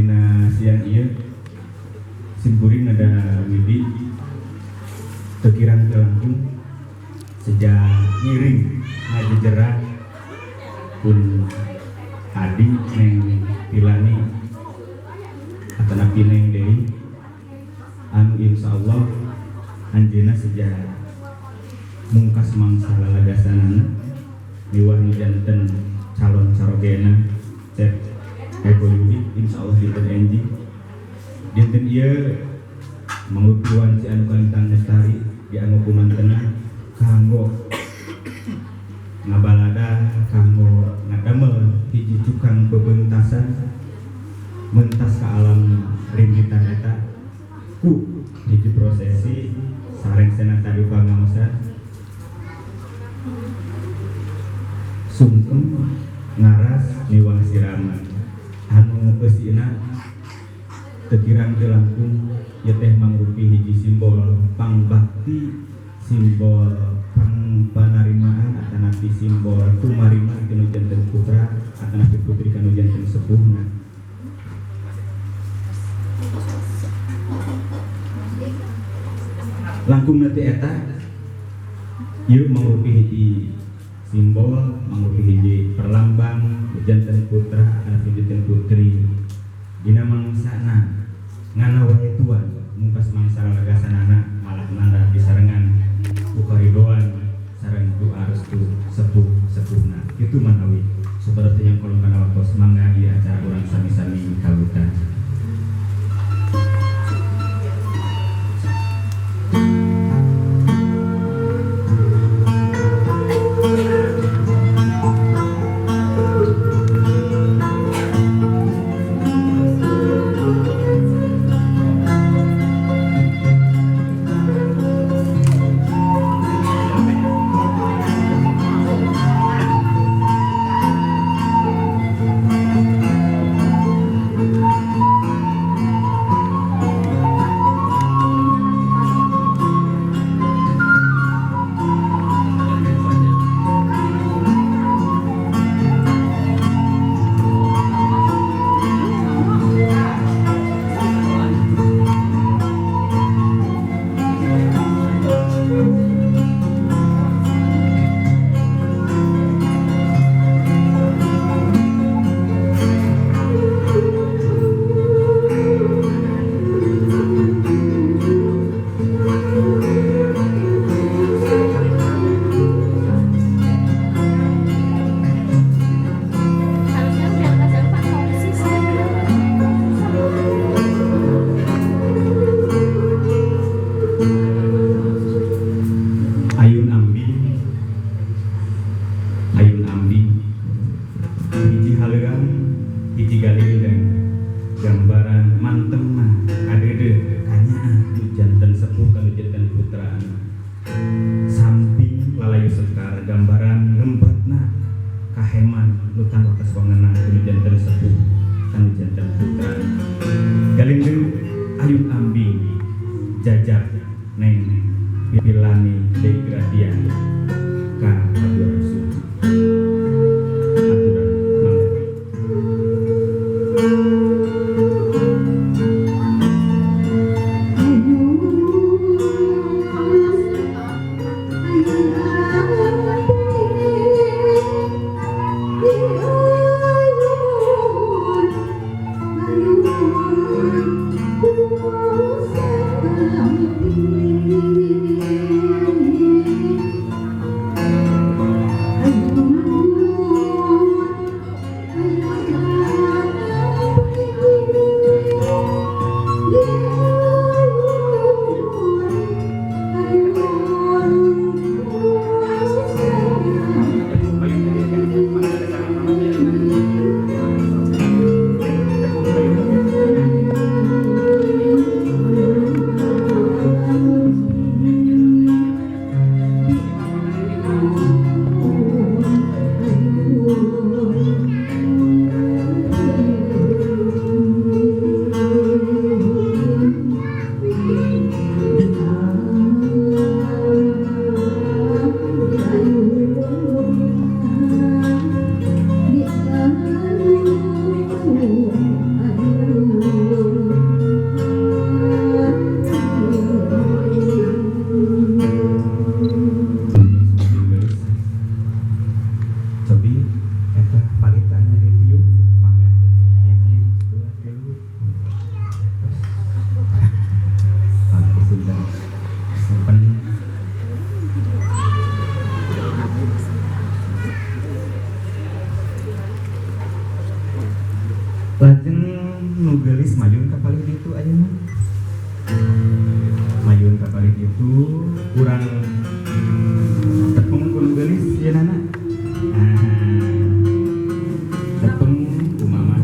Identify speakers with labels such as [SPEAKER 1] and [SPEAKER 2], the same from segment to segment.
[SPEAKER 1] Dina siang ieu simkuring ada widi teu kirang teu langkung sejak ngiring ngajejeran pun Adi Neng Tilani atanapi Neng Dewi anu insyaallah anjeunna sejak mungkas mangsa lalagasanana miwah nu janten calon carogena Cep Eko Yudi insyaallah dinten enjing dinten ieu mangrupi wanci anu kalintang lestari dianggo kumantena kanggo ngabalada kanggo ngadamel hiji cukang bebentasan mentas ka alam rimbitan eta ku hiji prosesi sareng sena tadi pangaosan sungkem ngaras miwah siraman anu eusina teu kirang teu langkung ieu teh mangrupi hiji simbol pangbakti, simbol panarimaan atanapi simbol tumarima tinu janten putra atanapi putri kanu janten sepuhna. Langkung nanti eta ieu mangrupi hiji simbol, mangrupi hiji perlambang janten putra atanapi janten putri dina mangsana ngana wae tuan mungkas mangsa lagasanana malah nanda disarengan ku karidoan sareng doa restu sepuh-sepuhna. Kitu manawi supaya teu nyangkolong kana waktos mangga ieu acara urang sami-sami kawitan. Ka palih ditu ayeuna, mayun ka palih ditu, kurang tepung ku nu geulis ieu nana. Ah, tepung ku mama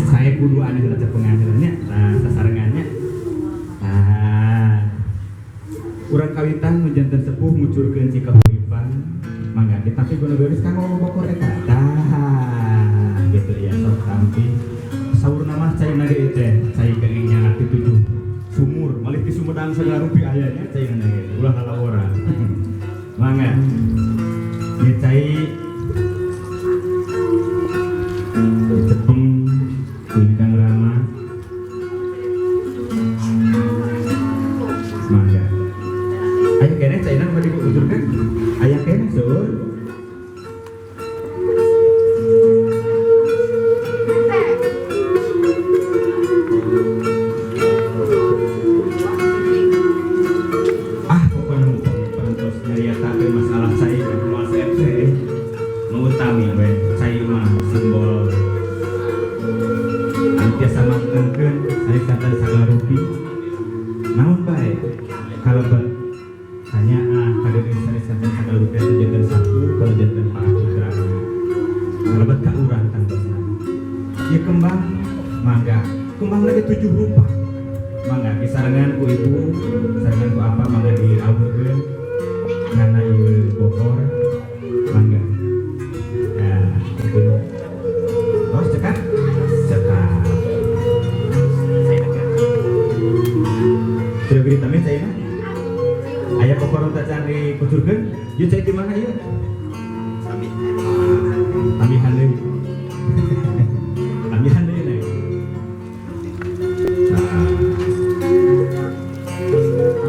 [SPEAKER 1] saya kudu aneh heula tepungan heula nya. Tah, sasarengannya. Tah, urang kawitan nu janten sepuh ngucurkeun cikahuripan, mangga ditampi ku nu geulis kanggo bokor eta. Tah, gitu ya. Sok tampi. Saurna mah caina ge teh cai kenging nyanak di tujuh sumur, malih di Sumedang segala rupi aya nya caina ge, ulah lalawora. Mangga ieu cai tepung ku ingkang rama, mangga. Aya keneh caina nu bade diucurkeun? Aya keneh seueur. Ah, pokoknya nu parantos nyariatakeun masalah cai dan moal CFC nu utami we cai mah simbol anu tiasa mangtengkeun sanes sagala rupi naon bae kalebet hanya ah kadeung sanes sagala rupi anu janten sapu kalau janten para putra kalebet ka urang tantosna. Ieu kembang, mangga kembang lagi tujuh rupa, mangga disarengan ku ibu, sarengan ku apa, mangga diawurkeun karena ieu bokor, mangga ya itu. Oh, cekap cekap. Sudah beri tambahin caina? Aya bokor nu tacan dikucurkeun? Ieu cai di mana ieu? Tambihan deui. Tambihan deui, Neng. Nah.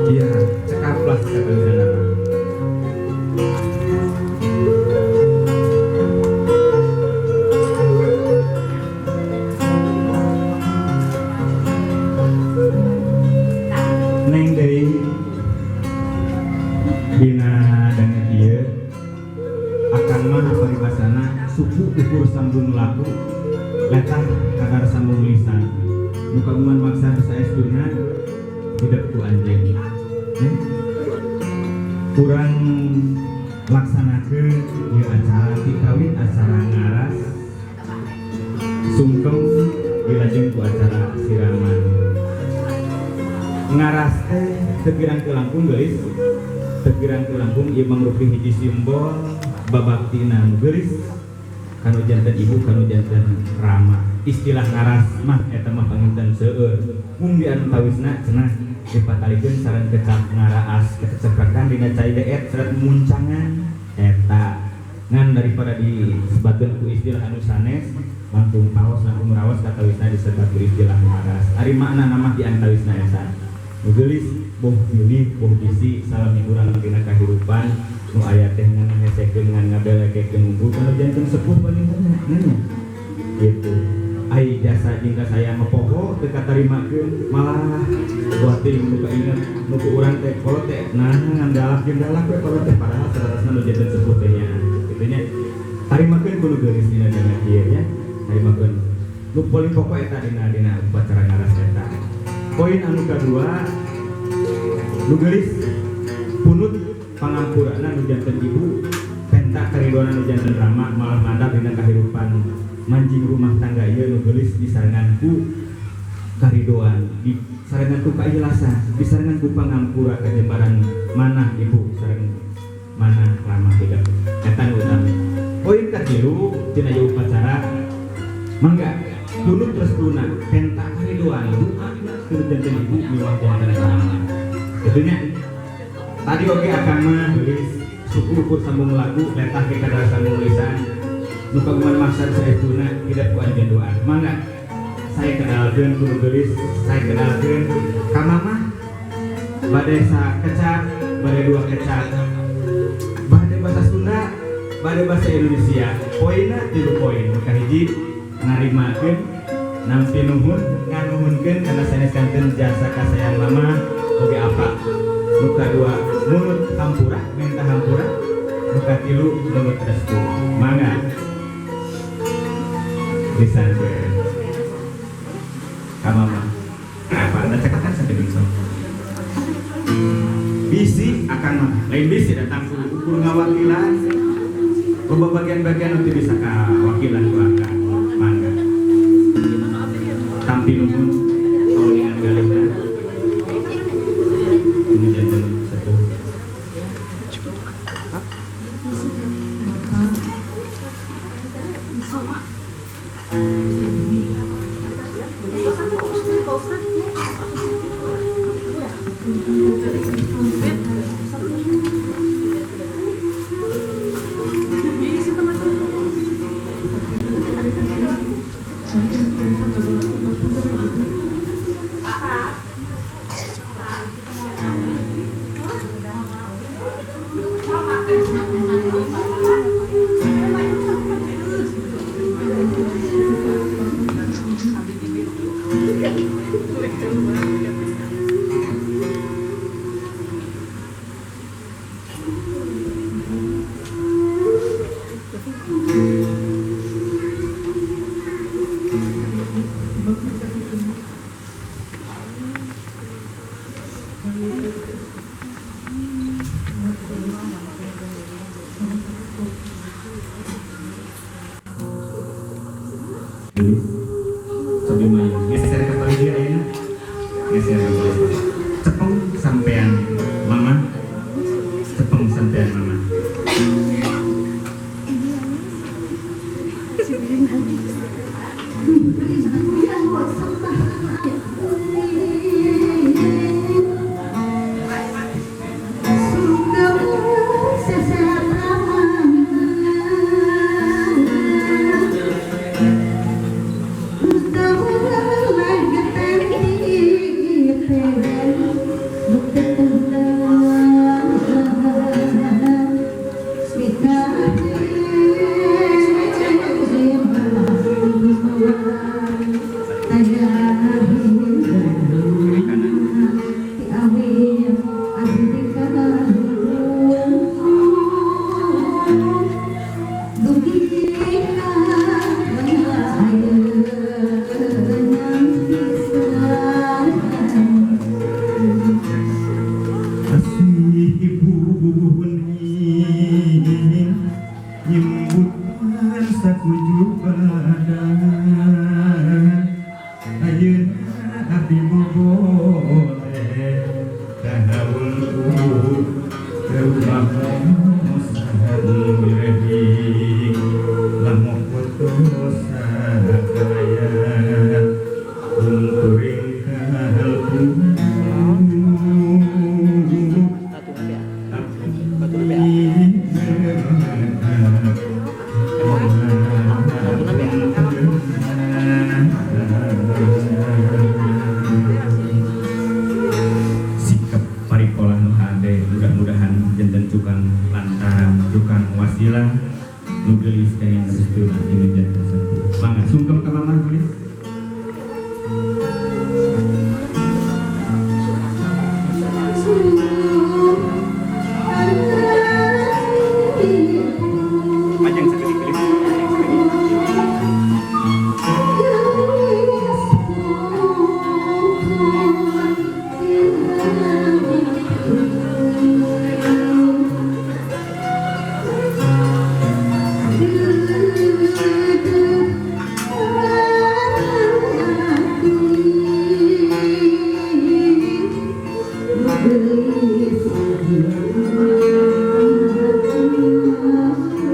[SPEAKER 1] Iya, cekap lah cekap nama. Neng deui dina danget ieu akang mah paribasana suku ukur sambung laku, letah kadar sambung lisan, nu kagungan maksad saestuna hidep ku anjeun. Eh? Kurang laksanakeun ieu acara tikawin acara ngaras sungkem dilajeng ku acara siraman. Ngaras teh teu kirang teu langkung geulis, teu kirang teu langkung ieu mangrupi hiji simbol babaktina nu geulis kanu janten ibu, kanu janten rama. Istilah ngaras mah eta mah panginten seueur, mung di antawisna cenah dipatalikeun sareng kecap ngaraas, keceprekan dina cai deet seret muncangan eta. Ngan daripada disebatkeun ku istilah anu sanes, langkung paos langkung raos katawisna disebat ku istilah ngaras. Ari makna mah di antawisna eta nu geulis boh bilih boh bisi salami urang dina kahirupan nu aya teh ngan ngesekeun ngan ngabelekekeun unggul kana janten sepuh paling nanya gitu. Ai jasa jeung ka saya mah poho teu katarimakeun, malah buat nu kainget nu ku urang teh kolot teh nah ngan galak jeung galak we kolot teh, padahal saleresna nu janten sepuh teh nya kitu nya. Tarimakeun ku nu geulis dina dina ieu nya, tarimakeun nu paling pokok eta dina dina upacara ngaras eta. Poin anu kadua, nu geulis punut pangampurana nu janten ibu, penta karidoana nu janten rama, malah mandap dina kahirupan manjing rumah tangga ieu nu geulis disarengan ku karidoan, disarengan ku kaijlasan, disarengan ku pangampura kajembaran manah ibu sareng manah rama hidup eta nu utami. Poin katilu tina ieu upacara, mangga punut restuna, penta karidoan, doa ku janten ibu miwah janten rama. Itunya tadi oge akang mah geulis suku ukur sambung lagu, letah ke kadar sambung lisan, nu kagungan maksad saestuna hidep ku anjeun doa. Mangga saya kenalkeun ku nu geulis, saya kenalkeun ka mamah bade sakecap, bade dua kecap, bade bahasa Sunda, bade bahasa Indonesia. Poinna tilu poin. Nu kahiji ngarimakeun, nampi nuhun, nganuhunkeun kana sanes kanten jasa kasayang mama oge apa. Nu kadua munut hampura, minta hampura. Nu katilu munut restu. Mangga disankeun. Ka mama. Apa anda cekatan sakedeung sok. Bisi akang mah lain bisi datang ku ukur ngawakilan. Loba bagian-bagian nu teu bisa kawakilan ku akang. Mangga. Tampi nuhun kauningan galihna. Ini janten sepuh. Gelis. Cobi main. Geser ke paling dia ayeuna. Geser ke paling. Cepeng sampean mama. Cepeng sampean mama. Kiri kanan. Asih ibu huning nyimbutan sakujur badan ayeuna abdi boboleh kahaul rumah mirehing lamok foto sakalayan unturing kalbu. Sikap parikolah nu hade mudah-mudahan janten cukang lantaran cukang wasilah nu geulis kaya restuna dinu janten sepuh. Mangga sungkem ka mamah geulis. Majeng sakedik geulis. Majeng sakedik.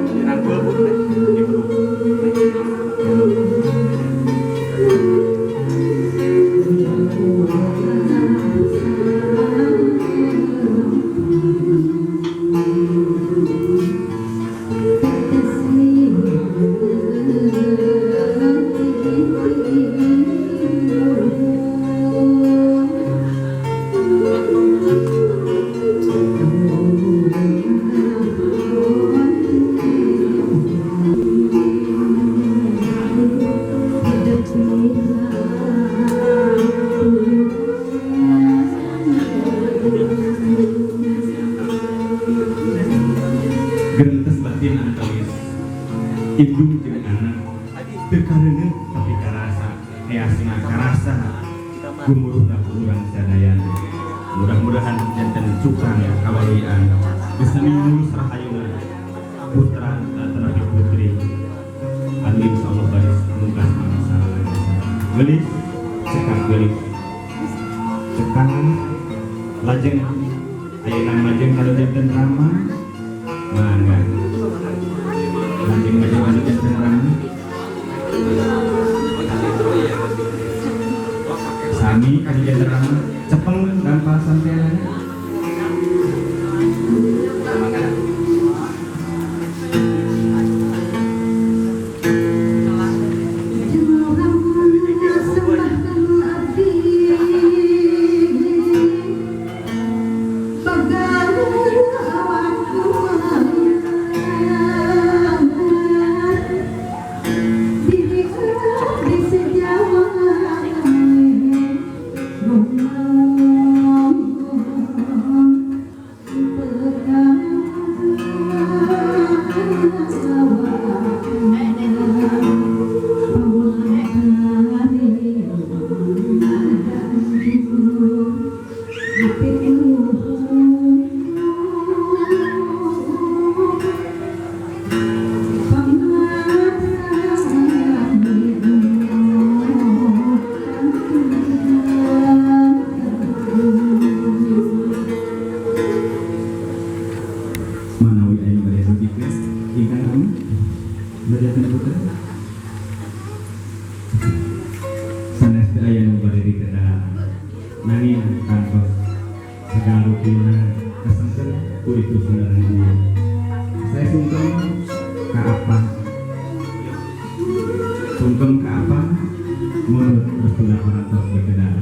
[SPEAKER 1] Dirangkul bu teh dipeluk. Gerentes batin antawis ibu jeung anak teu kareuneuh tapi karasa heasna karasa. Gumuruhna ku urang sadayana. Mudah-mudahan janten cukang kawalian. Geus sami mulus rahayuna putra atanapi putri anu insyaallah baris mungkas mangsa. Geulis, cekap geulis. Cekap lajeng ayeuna majeng kanu janten rama. Mangga. Lajeng majeng anu janten rama. Sami kanu janten rama cepeng dampal sampean. Manawi aya bade dugikeun ingkang rama bade putra sanes teu aya nu bade dikedal nanging kantos sagala rupina kasengkeun ku itu sundaran ieu. Saya sungkem ka apa? Sungkem ka apa? Menurut restuna parantos dikedal.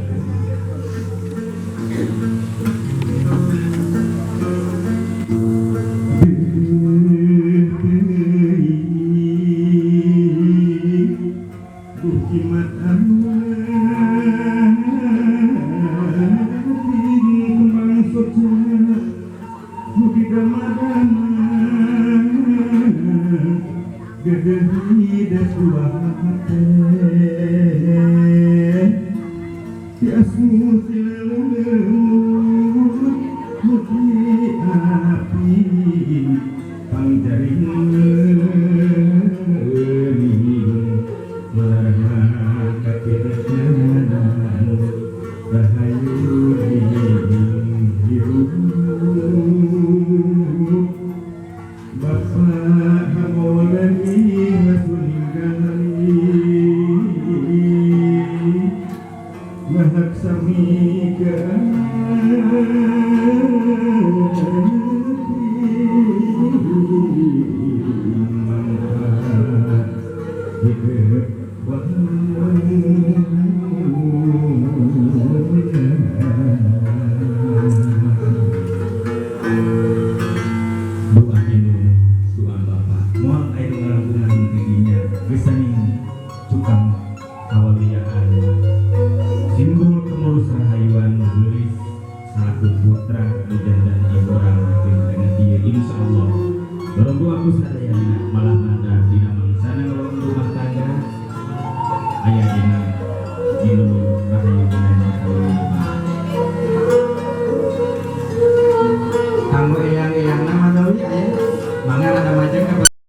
[SPEAKER 1] Doa indung, doa bapak, moal aya nu ngalangkungan ti dinya. Geus sami